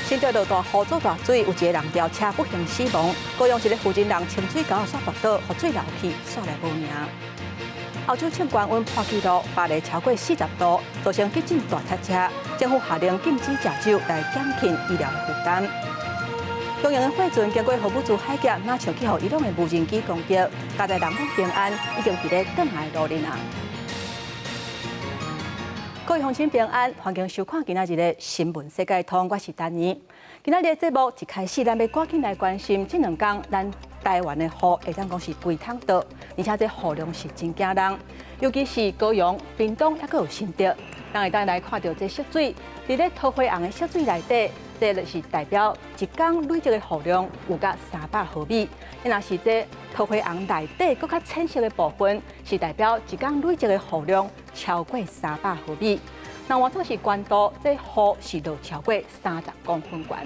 新竹落大雨做大水，有一个人吊車不幸死亡。高雄一个婦人人清水溝煞跋倒，予水流去，煞來無命。歐洲唱高溫破紀錄，巴黎超過40度，造成急診大塞車。政府下令禁止食酒來減輕醫療負擔。中營的貨船經過荷姆茲海峽，若像去予伊朗的無人機攻擊，加在人攏平安，已經佇咧轉來路裡啊。各位鄉親平安，歡迎收看今仔日的新聞世界通，我是丹妮。今仔日的節目一開始，咱欲趕緊來關心這兩工咱台灣的雨會當講是規桶倒，而且這雨量是真驚人，尤其是高雄、屏東，猶閣有新竹。咱會當來看著這色水，佇咧桃花紅的色水內底，這就是代表一工累積的雨量有甲300毫米。若是這桃花紅內底閣較淺色的部分，是代表一工累積的雨量超過300毫米。那換做是懸度，這雨是落超過30公分懸。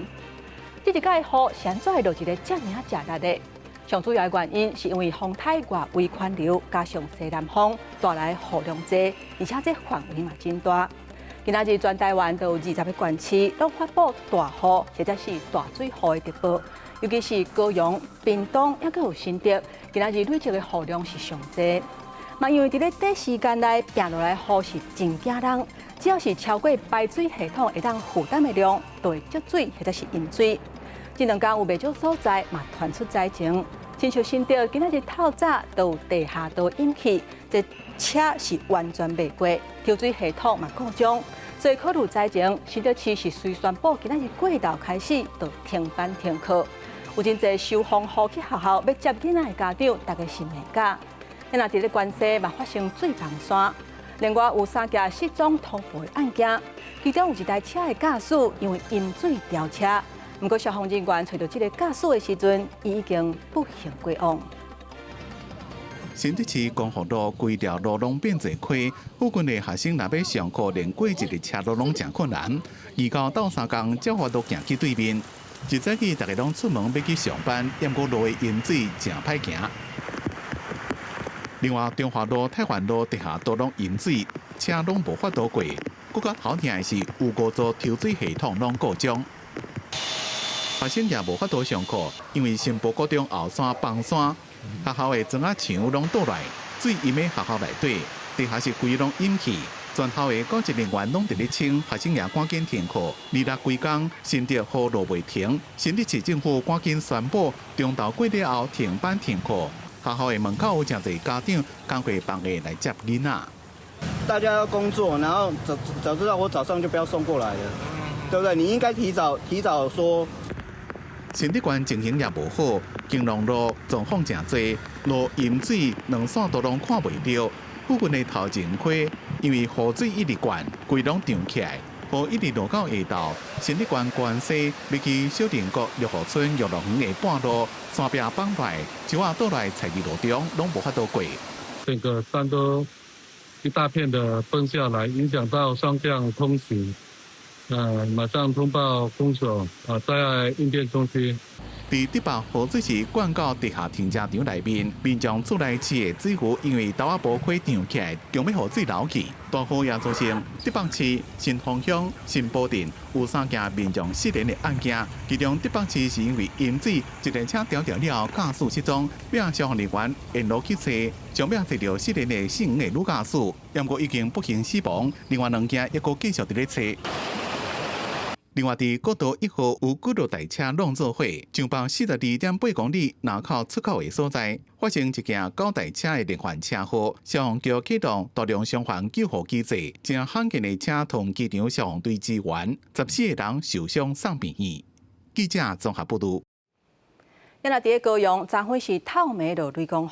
這一屆雨是按怎會落一个遮爾仔食力的？上主要的原因是因為風颱外圍環流加上西南風帶來雨量濟，而且這範圍嘛真大。今仔日全台灣都有20個縣市攏發布大雨或者是大水雨的特報，尤其是高雄、屏東，猶閣有新竹，今仔日累積的雨量是上濟。嘛，因為佇咧短時間內拚落來雨是真驚人，只要是超過排水系統會當負擔的量，就會積水或者是淹水。這兩工有袂少所在嘛傳出災情，親像新竹今仔日透早都有地下道淹去，這車是完全袂過，抽水系統嘛故障，所以考慮災情，新竹市是隨宣布今仔日過晝開始就停班停課。有真濟受風雨去學校欲接囡仔的家長，大家是袂敢。若佇咧關西嘛發生水崩山，另外有三件失蹤通報的案件，其中有一台車的駕駛因為淹水掉車。毋過消防人員揣著這個駕駛的時陣，伊已經不幸過往。新竹市光復路規條路攏變做溪，附近的學生若欲上課，連過一个車路攏誠困難。二到鬥相共，才有法度行去對面。一早起，大家攏出門欲去上班，毋過路的淹水誠歹行。另外，中華路、太原路地下道攏淹水，車攏無法度過。閣較頭疼的是，有五座抽水系統攏故障。學生也無法度上課，因為新埔國中後山崩山，學校的磚仔牆攏倒來，水淹佇學校內底，地下室規攏淹去，全校的教職人員攏佇咧清，學生也趕緊停課。二六規工，新竹雨落袂停，新竹市政府趕緊宣布，中晝過了後停班停課。學校的門口有誠濟家長，工課放下來接囡仔。大家要工作，然後早早知道我早上就不要送過來了，對不對？你應該提早提早說。新竹縣情形也無好，金龍路狀況誠濟，路淹水，兩線都攏看袂著。附近的頭前溪因為雨水一直灌，規攏漲起來，雨一直落到下晝。新竹縣關西欲去小林國玉湖村遊樂園的半路，山壁崩來，樹仔倒來菜市路中，攏無法度過。整個山都一大片的崩下來，影響到雙向通行。馬上通報公所啊，災害應變中心。佇竹北雨水是灌到地下停車場內面，民眾厝內飼的水壺因為豆仔埔溪漲起來，強欲予水流去，大雨也造成竹北市新豐鄉新埔鎮有三件民眾失聯的案件，其中竹北市是因為淹水，一台車掉掉了後，駕駛失蹤，尾消防人員沿路去揣，上尾揣著失聯的姓吳的女駕駛，毋過已經不幸死亡。另外兩件猶閣繼續佇咧揣。另外，佇國道1號有幾落台車挵做伙，上北42.8公里林口出口的所在，發生一件九台車的連環車禍，消防局啟動大量雙環救護機制，誠罕見的車同機場消防隊支援，14個人受傷送病院。記者綜合報導。今仔佇咧高雄，昨昏是透暝落雷公雨，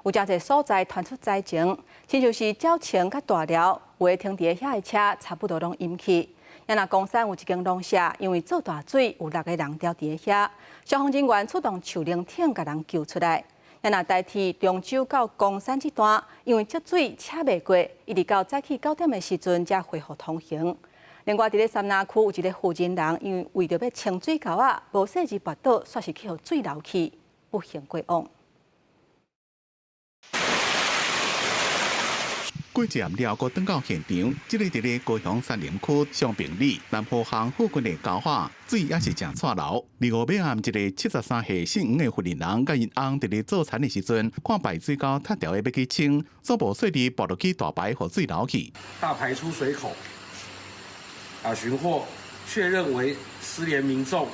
有誠濟所在傳出災情，親像是鳥情佮大寮，有的停佇咧遐的車差不多攏淹去。若岡山有一間農舍，因為做大水，有六個人牢佇咧遐，消防人員出動樹靈艇共人救出來。若台鐵中洲到岡山這段，因為積水車袂過，一直到早起9點的時陣才恢復通行。另外，佇咧杉林區有一個婦人人，因為為著欲清水溝仔，無細膩跋倒，煞是去予水流去，不幸過往。過一暗了，閣轉到現場，這个佇咧高雄杉林區松平里南湖巷附近的溝仔，水也是誠掣流。25暝暗，一个73歲姓黃的婦人人，佮𪜶翁佇咧做田的時陣，看排水溝塌掉的欲去清，煞無細膩跋落去大排予水流去。大排出水口，啊，尋獲確認為失聯民眾，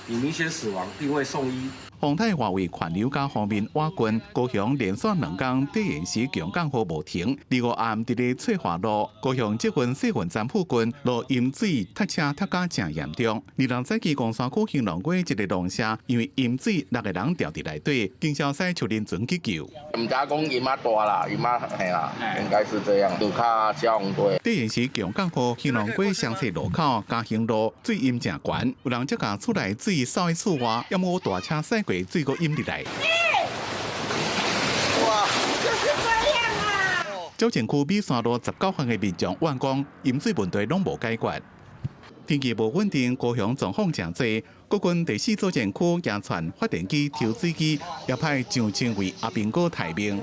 已明顯死亡，並未送醫。風台外圍環流佮鋒面倚近，高雄連續兩工低延時強降雨無停。25暗佇咧翠華路高雄捷運世運站附近，路淹水塞車塞甲誠嚴重。26早起岡山區興隆街一个農舍，因為淹水六个人牢佇內底，經消使抽輪船去救。毋知講淹啊大啦，淹啊嘿啦，應該是這樣，就較消防隊。低延時強降雨，興隆街雙冊路口嘉興路水淹誠懸，有人則共厝內水掃去厝外，猶無大車駛過，水閣淹入來。哇，就是這樣啊！鳥情區米山路19號的民眾怨講，淹水問題攏無解決。天氣無穩定，高雄狀況誠濟。國軍第四作戰區也傳發電機、抽水機，也派上千位阿兵哥待命。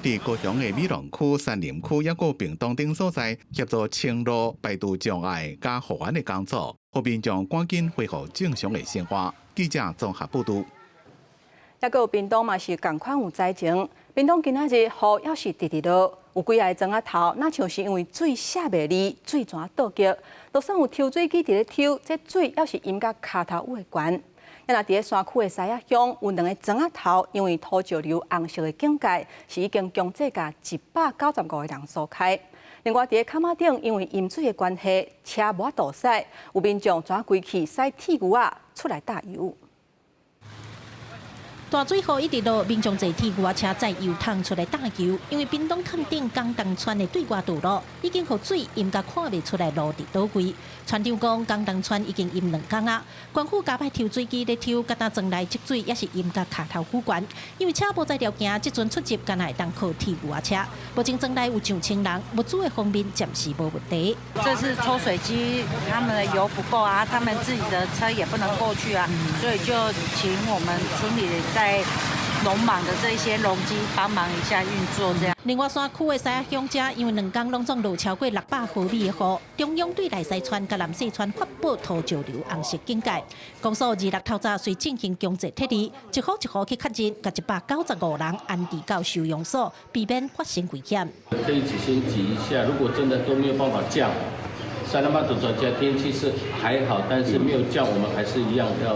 佇高雄的美濃區、杉林區，抑閣屏東等所在，協助清路、排除障礙佮復原的工作，予民眾趕緊恢復正常的生活。記者綜合報導。抑閣有屏東嘛是仝款有災情，屏東今仔日雨猶是直直落，有幾个莊仔頭，若像是因為水卸袂離，水泉倒激，就算有抽水機佇咧抽，這水猶是淹甲跤頭趺的懸。啊，若佇咧山區的獅仔鄉，有兩个莊仔頭，因為土石流紅色的警戒，是已經強制共195個人疏開。另外，佇咧崁仔頂，因為淹水的關係，車無法度駛，有民眾怎規氣駛鐵牛仔出來擔油。大水雨一直落，民眾坐鐵牛仔車載油桶出來擔油，因為屏東崁頂江東村的對外道路已經予水淹甲看袂出來路佇佗位。村長講，江東村已經淹兩工啊，縣府加派抽水機咧抽，佮焦莊內積水也是淹甲跤頭趺懸。因為車無才調行，這陣出入敢若會當靠鐵牛仔車。目前莊內有上千人，物資的方面暫時無問題。這是抽水機，他們的油不夠啊，他們自己的車也不能過去啊，所以就請我們村裡在農忙的這些農機幫忙一下運作，這樣。另外，山區的獅仔鄉遮，因為兩工攏總落超過600毫米的雨，中央對內獅村佮南勢村發布土石流紅色警戒。公所26透早遂進行強制撤離，一戶一戶去確認，共195人安置到收容所，避免發生危險。可以先擠一下，如果真的都沒有辦法降，三六八總專家天氣是還好，但是沒有降，我們還是一樣要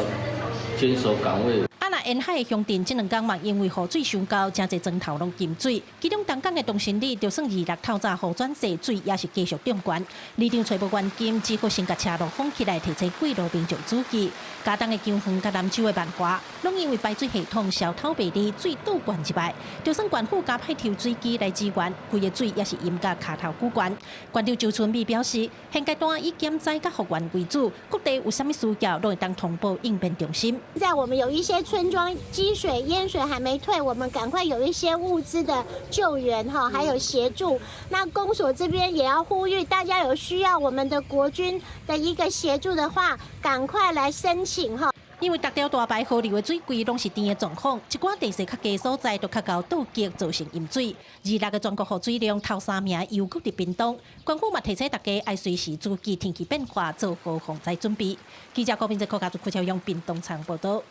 堅守崗位。啊，若沿海的鄉鎮，這兩工嘛，因為雨水傷高，誠濟莊頭攏浸水。其中東港的東新里，就算26透早雨轉細，水也是繼續漲懸。里長揣無現金，只好先共車路封起來，提醒過路民眾注意。佳冬的姜園佮南州的萬華，攏因為排水系統消透袂離，水倒灌入來。就算縣府加派抽水機來支援，規个水也是淹甲跤頭趺懸。縣長周春米表示，現階段以減災佮復原為主，各地有啥物需要，攏會當通報應變中心。在我們有一些村莊積水淹水還沒退，我們趕快有一些物資的救援哈，還有協助。那公所這邊也要呼籲大家有需要我們的國軍的一個協助的話，趕快來申請哈。因為逐條大排河流的水櫃攏是甜的狀況，一寡地勢較低所在，就較𠢕倒激造成淹水。26的全國雨水量頭三名猶閣佇屏東，縣府嘛提醒大家愛隨時注意天氣變化，做好防災準備。記者郭明哲、柯家族、柯超勇屏東採報導。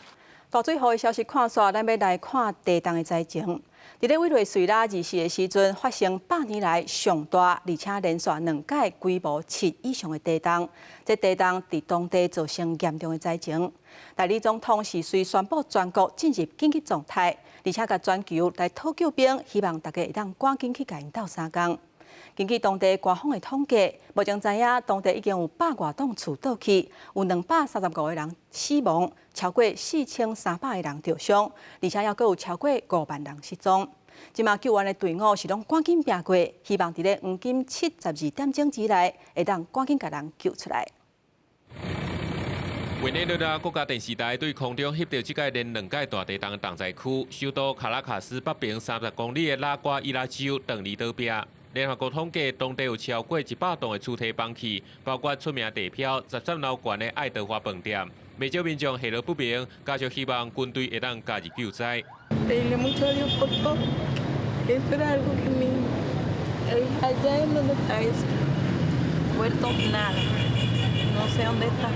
大水雨的消息看煞，咱欲來看地動的災情。佇咧委內瑞拉24的時陣，發生100年來上大，而且連續兩屆規模7以上的地動。這地動佇當地造成嚴重的災情。代理總統是隨宣布全國進入緊急狀態，而且共全球來討救兵，希望大家會當趕緊去共𪜶鬥相共。根據當地官方的統計，目前知影當地已經有百外棟厝倒去，有235個人死亡，超過4300個人著傷，而且猶閣有超過5萬人失蹤。這馬救援的隊伍是攏趕緊拚過，希望佇咧黃金72點鐘之內，會當趕緊共人救出來。委內瑞拉國家電視台對空中翕著這擺連兩擺大地動的重災區，首都卡拉卡斯北爿30公里的拉瓜伊拉州斷離島壁。聯合國統計，當地有超過100棟的厝體崩去，包括出名地標13樓懸的愛德華飯店。袂少民眾下落不明，家屬希望軍隊會當加入救災。 Pedirle mucho a Dios por todo. Porque eso era algo que me, allá en donde está eso, muerto nada, no sé dónde está.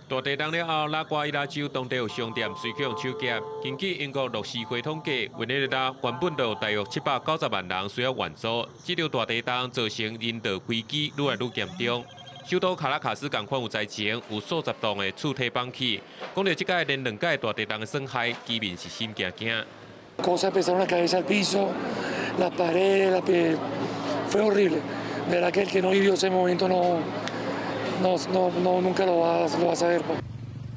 大地震了後，拉瓜伊拉州當地有商店隨去予手夾。根據英國樂施會統計，委內瑞拉原本就有大約790萬人需要援助，這場大地震造成人道危機愈來愈嚴重。首都卡拉卡斯仝款有災情，有數十棟的厝體崩去。講著這擺連兩擺大地震的損害，居民是心驚驚。 Cosas empezaron a caerse al piso, las paredes, la piel, fue horrible. De verdad que el que no vivió ese momento no, no, no, no nunca lo va a saber.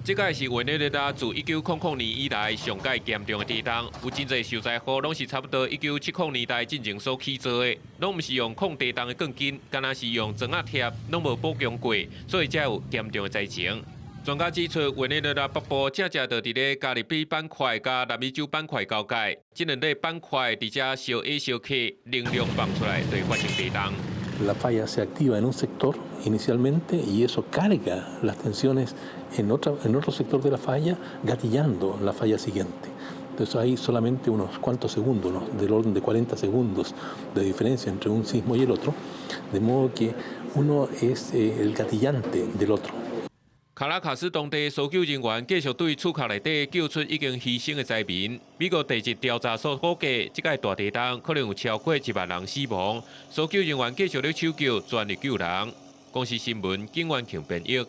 這擺是委內瑞拉自1900年以來上蓋嚴重的地震，有真濟受災戶攏是差不多1970年代進前所起造的，攏毋是用抗地震的鋼筋，敢若是用磚仔疊，攏無補強過，所以才有嚴重的災情。專家指出，委內瑞拉北部正正就佇咧加勒比板塊佮南美洲板塊交界，這兩個板塊佇遮相挨相克，能量放出來就會發生地震。 La falla se activa en un sector inicialmente y eso carga las tensiones en otro sector de la falla, gatillando la falla siguiente. Entonces hay solamente unos cuantos segundos, ¿no?, del orden de 40 segundos de diferencia entre un sismo y el otro, de modo que uno es el gatillante del otro. 卡拉卡斯當地搜救人員繼續對厝殼內底救出已經犧牲的災民。美國地質調查所估計，這擺大地震可能有超過1萬人死亡。搜救人員繼續咧搜救，全力救人。公視新聞，景元慶編譯。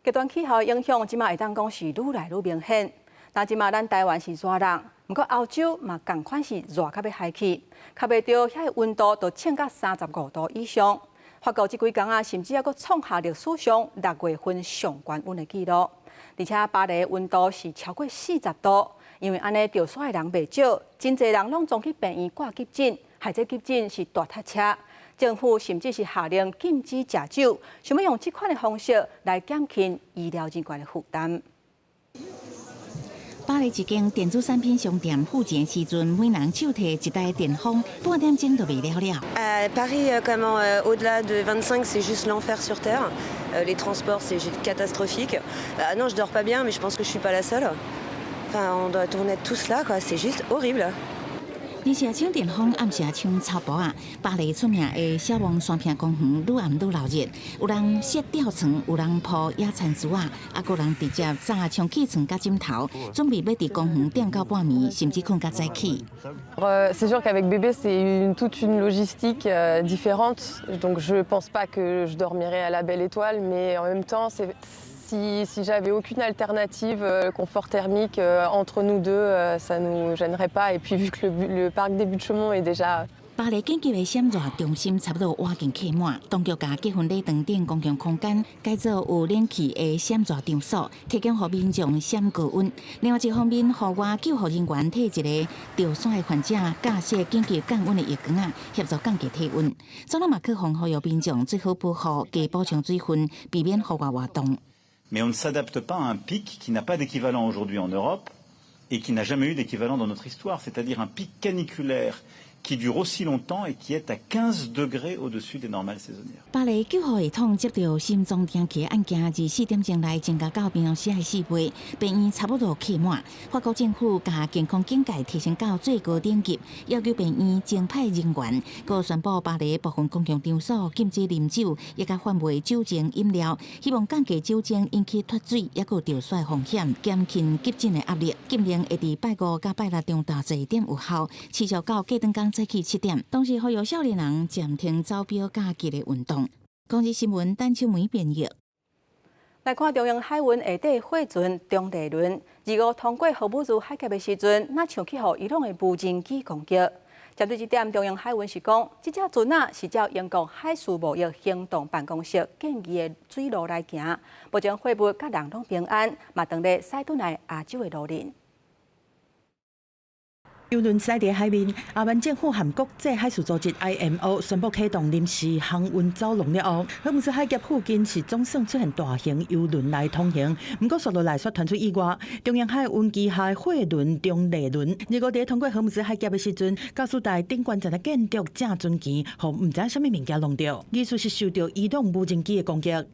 極端氣候影響，這馬會當講是愈來愈明顯。但這馬咱台灣是熱人，毋過歐洲嘛仝款是熱甲欲害去，較袂著遐個溫度都衝到35度以上。法國這幾工啊，甚至猶閣創下歷史上6月份上懸溫的紀錄，而且巴黎溫度是超過40度，因為按呢著紲的人袂少，真濟人攏總去病院掛急診，害這急診是大塞車。政府甚至是下令禁止食酒，想欲用這款的方式來減輕醫療人員的負擔。巴黎一間電子產品商店付錢時陣，每人手提一台電風，半點鐘就賣了了。 Paris, comment, au-delà de 25, c'est juste l'enfer sur terre. Les transports, c'est juste catastrophique. Non, je dors pas bien, mais je pense que je suis pas la seule. Enfin, on doit tourner tous là, quoi. C'est juste horrible. 日時搶電風，暗時搶草埔仔。巴黎出名的小望山坪公園，愈暗愈鬧熱。有人設吊床，有人鋪野餐櫥仔，啊，閣有人直接紮充氣床佮枕頭，準備欲佇公園踮到半暝，甚至睏較早起。 C'est sûr qu'avec bébé, c'est toute une logistique différente. Donc je pense pas que je dormirais à la belle étoile, mais en même temps, c'est si j'avais aucune alternative confort thermique entre nous deux, ça nous gênerait pas. Et puis vu que le parc des Buttes-Chaumont est déjà 巴黎緊急的閃熱中心差不多倚近客滿，當局共結婚禮堂等公共空間改造有冷氣的閃熱場所，提供予民眾閃高溫。另外一方面，戶外救護人員替一个著紲的患者架設緊急降溫的浴缸仔，協助降低體溫。總統馬克宏呼籲民眾最好保護，加補充水分，避免戶外活動。 Mais on ne s'adapte pas à un pic qui n'a pas d'équivalent aujourd'hui en Europe et qui n'a jamais eu d'équivalent dans notre histoire, c'est-à-dire un pic caniculaire qui dure aussi longtemps et qui est à 15 degrés au-dessus des normales saisonnières. 巴黎救護系統接到心臟停氣案件，24點鐘內增加到平常時的4倍，病院差不多客滿。法國政府共健康警戒提升到最高等級，要求病院增派人員，閣宣布巴黎部分公共場所禁止啉酒，抑佮販賣酒精飲料，希望降低酒精引起脫水，抑閣著紲風險，減輕急診的壓力。禁令會佇拜五佮拜六中晝12點有效，持續到隔頓工早起7點。同時呼籲少年人暫停走錶佮劇烈運動。公視新聞陳秋梅編譯。來看長榮海運下底貨船中麗輪，25通過荷姆茲海峽的時陣，若像去予伊朗的無人機攻擊。針對這點，長榮海運是講，這隻船仔是照英國海事貿易行動辦公室建議的水路來行，目前貨物佮人攏平安，嘛當咧駛轉來亞洲的路輪。油輪駛佇海面，阿曼政府和國際海事組織 IMO 宣布啟動臨時航運走廊了後，荷姆茲海峽附近是總算出現大型油輪來通行。毋過，紲落來煞傳出意外，長榮海運旗下貨輪中麗輪，25佇通過荷姆茲海峽的時陣，駕駛台頂懸層的建築正船舷，予毋知啥物物件弄著，疑似是受著伊朗無人機的攻擊。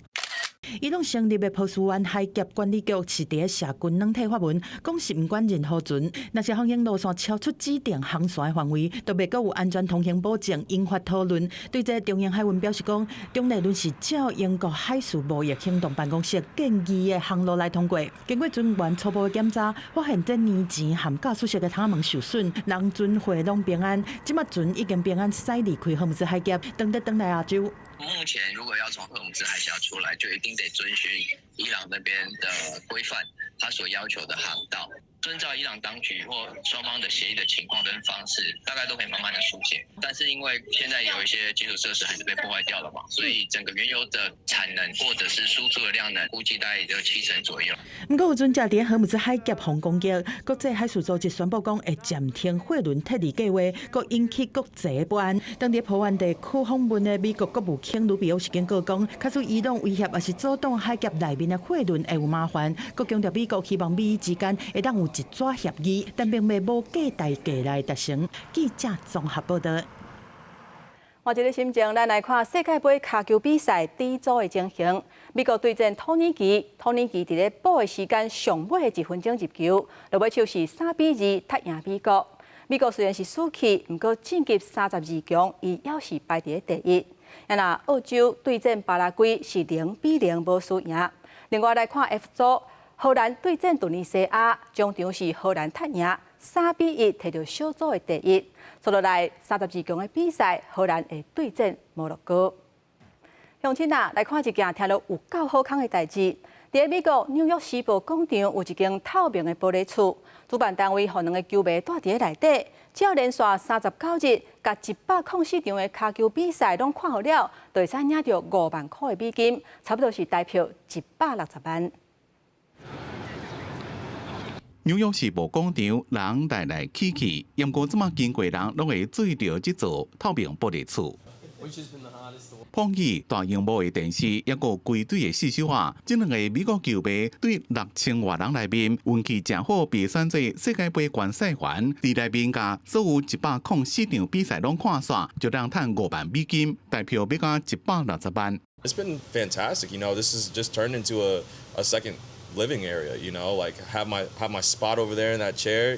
伊朗成立的波斯灣海峽管理局是佇咧社群軟體發文，講是毋管任何船，若是航行路線超出指定航線的範圍，都袂閣有安全通行保證，引發討論。對這，長榮海運表示講，中立輪是照英國海事貿易行動辦公室建議的航路來通過。經過船員初步檢查，發現這年前和駕駛室的窗門受損，人船貨攏平安。這馬船已經平安駛離開荷姆茲海峽，轉得轉來亞洲。目前如果要從荷姆茲海峽出來，就一定得遵循伊朗那邊的規範，他所要求的航道，遵照伊朗當局或雙方的協議的情況跟方式，大概都可以慢慢的疏解。但是因為現在有一些基礎設施還是被破壞掉了嘛，所以整個原油的產能或者是輸出的量能，估計大概也就70%左右。毋過有船隻佇荷姆茲海峽予攻擊，國際海事組織宣布講會暫停貨輪撤離計劃，閣引起國際不安。當佇波灣地區訪問的美國國務卿魯比歐是警告講，假使伊朗威脅抑是阻擋海峽內面的貨輪會有麻煩，閣強調美國希望美伊之間會當有一紙協議，但並袂無價代價來達成。記者綜合報道。換一个心情，咱來看世界盃跤球比賽 D 組的情形。美國對戰土耳其，土耳其佇咧補的時間上尾的1分鐘入球，落尾手是3比2踢贏美國。美國雖然是輸去，毋過晉級32強，伊猶是排佇咧第一。啊若澳洲對戰巴拉圭是0比0無輸贏。另外來看 F 組，荷蘭對戰突尼西亞，終場是荷蘭踢贏3比1，摕著小組的第一。接落來32強的比賽，荷蘭會對戰摩洛哥。鄉親啊，來看一件聽落有夠好康的代誌。佇美國紐約時報廣場有一間透明的玻璃厝，主辦單位予兩个球迷蹛佇咧內底，只要連續39日，共104場的跤球比賽攏看好了，就會使領著5萬箍的美金，差不多是台票160萬。紐約時報廣場人來來去去，毋過這馬經過人攏會注意著這座透明玻璃厝。放起大螢幕的電視，抑閣規隊的四手仔，這兩個美國球迷對6000外人內面運氣誠好，被選做世界盃觀賽員，佇內面共所有104場比賽攏看煞，就通趁5萬美金，台票欲共160萬。 It's been fantastic. This has just turned into a second living area. Like have my spot over there in that chair.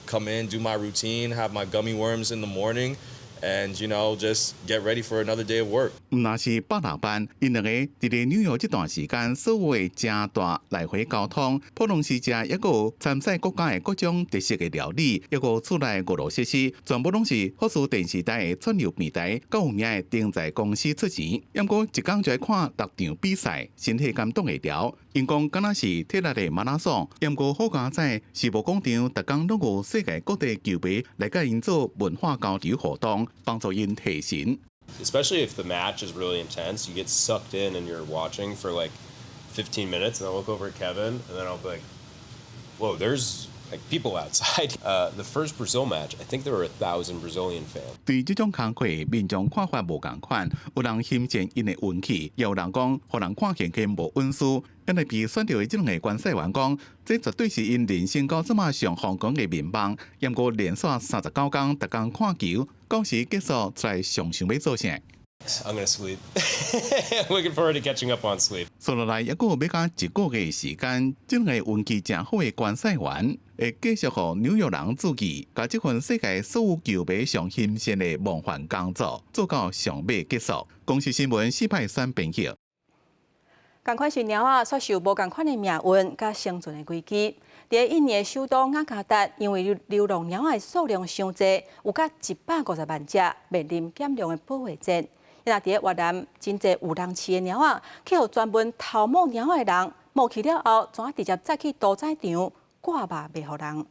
Come in, do my routine, have my gummy worms in the morning, and just get ready for another day of work. 毋但是百六萬，𪜶兩個佇咧紐約這段時間，所有的誠大來回交通，普通時食，抑閣有參賽國家的各種特色的料理，抑閣有厝內娛樂設施，全部攏是福斯電視台的串流平台，較有名的燈在公司出錢。毋過一工就愛看六場比賽，身體敢擋會牢？𪜶講敢若是體力的馬拉松，毋過好佳哉，時報廣場逐工攏有世界各地球迷來共𪜶做文化交流活動，幫助𪜶提神。 Especially if the match is really intense, you get sucked in and you're watching for like 15 minutes, and I'll look over at Kevin, and then I'll be like, "Whoa, there's like people outside." The first Brazil match, I think there were 1,000 Brazilian fans. 對這種工課，民眾看法無仝款，有人欣賞𪜶的運氣，也有人講，予人看見見無隱私。因為被選著的這兩个觀賽員講，這絕對是𪜶人生到這馬上瘋狂的眠夢。毋過連續39工，逐工看球，到時結束才上想欲做啥。 I'm gonna sleep. Looking forward to catching up on sleep. 接落來抑閣欲共一個月時間，這兩个運氣誠好的觀賽員會繼續予紐約人注意，共這份世界所有球迷上欣羨的夢幻工作做到上尾結束。公視新聞四派選編輯。仝款是貓仔，卻受無仝款的命運佮生存的危機。佇印尼的首都雅加達，因為流浪貓仔的數量傷濟，有甲150萬隻，面臨減量的保衛戰。若佇越南，真濟有人飼的貓仔，去予專門偷摸貓仔的人摸去了後，怎直接載去屠宰場割肉賣予人。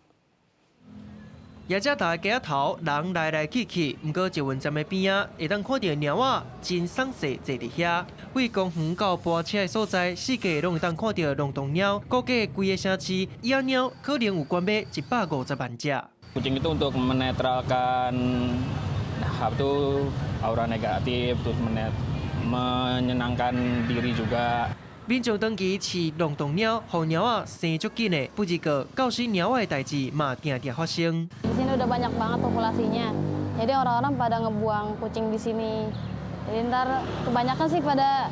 雅加達街仔頭人來來去去，毋過捷運站的邊仔會當看著貓仔真鬆勢坐佇遐。對公園到泊車的所在，四界攏會當看著浪蕩貓。估計規个城市野貓可能有懸欲150萬隻。 Kucing itu untuk menetralkan apa tuh aura negatif, terus menyenangkan diri juga. 民眾長期飼浪蕩貓，予貓仔生足緊的，不過教死貓仔的代誌嘛定定發生。 Di sini udah banyak banget populasinya. Jadi orang-orang pada ngebuang kucing di sini. Jadi ntar kebanyakan sih pada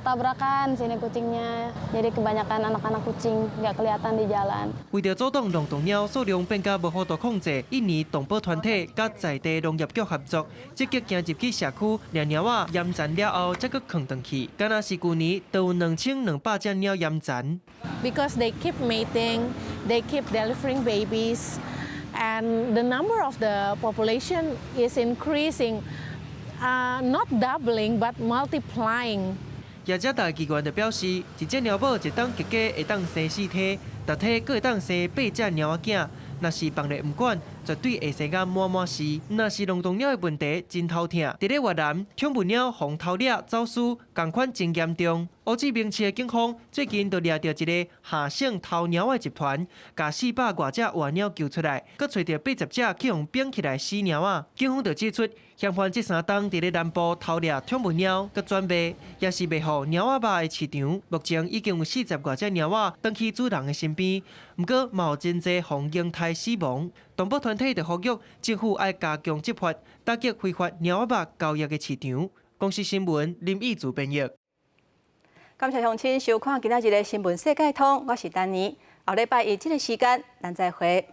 tabrakan sini kucingnya. Jadi kebanyakan anak-anak kucing nggak kelihatan di jalan. 為著阻擋浪蕩貓數量變甲無法度控制，印尼動保團體佮在地農業局合作，積極行入去社區，掠貓仔閹蠶了後，才閣囥轉去。敢若是舊年，就有2200隻貓閹蠶。 Because they keep mating, they keep delivering babies, and the number of the population is increasing, not doubling but multiplying. 雅加達議員就表示，一隻貓母一冬結果會當生四胎，逐胎閣會當生八隻貓仔囝。若是放咧毋管，絕對會生甲滿滿是。若是浪蕩貓的問題真頭疼。佇咧越南，寵物貓予偷掠走私，仝款真嚴重。胡志明市的警方最近就掠著一个下省偷貓的集團，共400外隻活貓救出來，閣揣著80隻去予綁起來死貓仔。警方就指出，嫌犯這三冬佇咧南部偷掠寵物貓，閣轉賣，也是賣予貓仔肉的市場。目前已經有40外隻貓仔轉去主人的身邊，毋過嘛有真濟予虐待死亡。動保團體就呼籲政府愛加強執法，打擊非法貓仔肉交易的市場。公視新聞林義祖編譯。感謝鄉親收看今仔日的新聞世界通，我是丹妮。後禮拜一這个時間，咱再會。